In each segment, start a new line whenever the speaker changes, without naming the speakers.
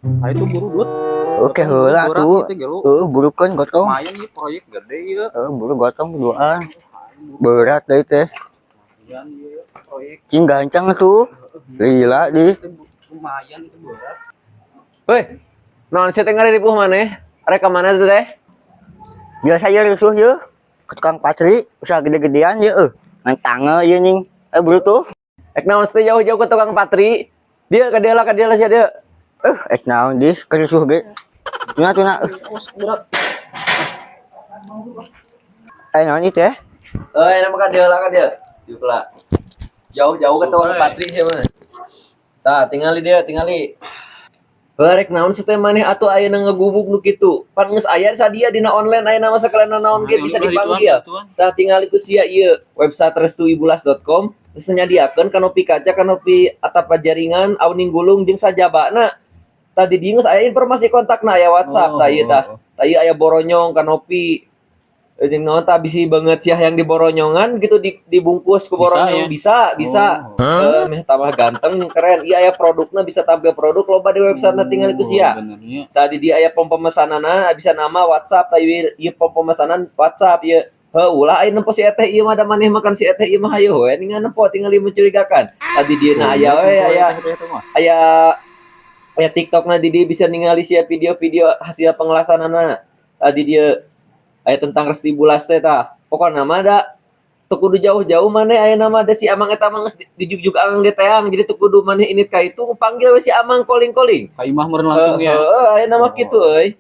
Ayo tuh buru, Dut.
Oke, heula
Berat
tuh.
gitu, gelo.
Heeh, burukeun gotong.
Lumayan ieu proyek gede ieu.
Heeh, buru gotong duaan. Berat deui teh.
Lumayan ieu proyek.
Cing gancang tuh. Lila di.
Itu lumayan itu berat.
Woi, naon sia teh ngariripuh maneh? Arek ka mana tuh teh?
Biasa ya rusuh ye. Ke tukang patri, usaha gede-gedean ye euy. Ngan tangel ieu nying. Eh, buru tuh.
Ek naon teh jauh-jauh ke tukang patri? Dia ka dia lah sia dia.
Eh, eh naon dis kerusuh ge. Tuna tuna. Eh,
Awas berat.
eh naon itu eh?
Eh, nama ka dia lah ka dia. Dieu pula. Jauh-jauh ke tukang patri sia mah. Tah, tingali dia, tingali. Heuh, rek naon sih teh maneh atuh ayeuna ngegubug nu kitu? Pan geus aya sadia dina online ayeuna mah sakalian naon ge bisa dipanggil. Tah, tingali ku sia ieu website restuibulas.com geus nyadiakeun kanopi kaca, kanopi atap jaringan, awning gulung jeung sajabana. Tadi di geus aya informasi kontakna, aya WhatsApp. Tah, ieu tah. Tah, ieu aya boronyong kanopi. Jeung naon tah, bisi banget sia yang diboronyongan gitu dibungkus ku
Bisa,
boronyong
ya?
Bisa, bisa.
Oh.
Eh, meh tambah ganteng keren. Iya, aya produkna, bisa tampil produk loba di website, tinggal ku sia.
Benernya.
Tadi dia aya pom pemesanana, bisa nama WhatsApp tadi ieu, pom pemesanan WhatsApp ieu. Heuh, ulah aya nempo si eteh ieu mah, da maneh makan si eteh ieu mah hayo we ningan nempo tinggal mencurigakan. Tadi dia na aya we aya aya aya TikTok na di dia, bisa ningali sia video-video hasil pengelasanana. Tadi dia aya tentang Resti Bulas teh tah. Pokokna mah da teu kudu jauh-jauh maneh aya nama da si Amang eta mah geus dijugjug Amang di teang, jadi teu kudu maneh ini ka itu, panggil we si Amang calling-calling.
Ka imah meureun langsung ya.
Heeh, aya nama kitu euy.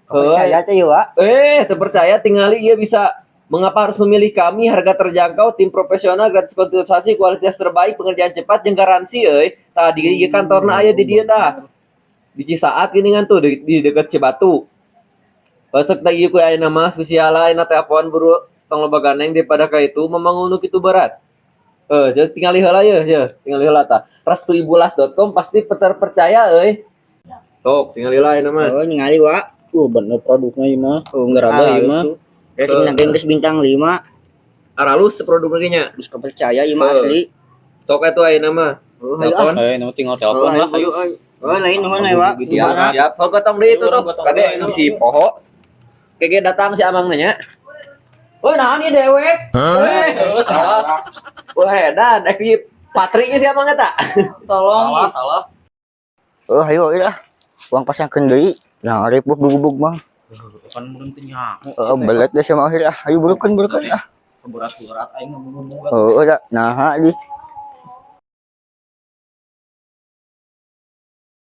Percaya teh ieu, Wak.
Eh, terpercaya, tingali ieu bisa mengapa harus memilih kami, harga terjangkau, tim profesional, gratis konsultasi, kualitas terbaik, pengerjaan cepat, jeung garansi euy. Tadi ieu kantorna aya di dieu tah. Di Cisaat gini kan tuh di dekat Cibatu. Besok teh ieu ku aya nama spesial ayeuna telepon buru, tong loba gandeng daripada ka itu memang nu kitu berat. Eh, jadi tingali heula ye, ye, tingali heula tah. Restuibulas.com pasti terpercaya euy. Sok, tingali heula ayeuna mah.
Oh, ningali, Wak.
Bener produknya ieu mah.
Oh,
Nggak ieu mah.
Rating na geus bintang 5,
Aralus produk lagi nya.
Geus kepercaya ieu mah
Heeh.
asli.
Sok atuh ayeuna mah.
Oh, hayu ah.
Telepon.
Ayo, nama tinggal telepon lah, ayo.
Ayo. Oh, lain nuhun we, Wak.
Gitu
Siap,
Gimana?
siap. Oh, gotong deui itu tuh.
Gotong
Kade
deui.
Bisi poho. Kege datang si Amang nanya. Oh, naon ieu dewek? Eh, salah. Wah, edan, ek ieu patrinya si Amang eta.
Tolong. Salah, salah.
Oh, hayu ieu ah. Uang pasangkeun deui. Nah, ribut gubug mah.
Kan meureun teh nyaho.
Oh, belet deh sama akhir ah. Ayo burukeun burukeun ah.
Berat-berat aing ngomong.
Oh, udah. Nah, di.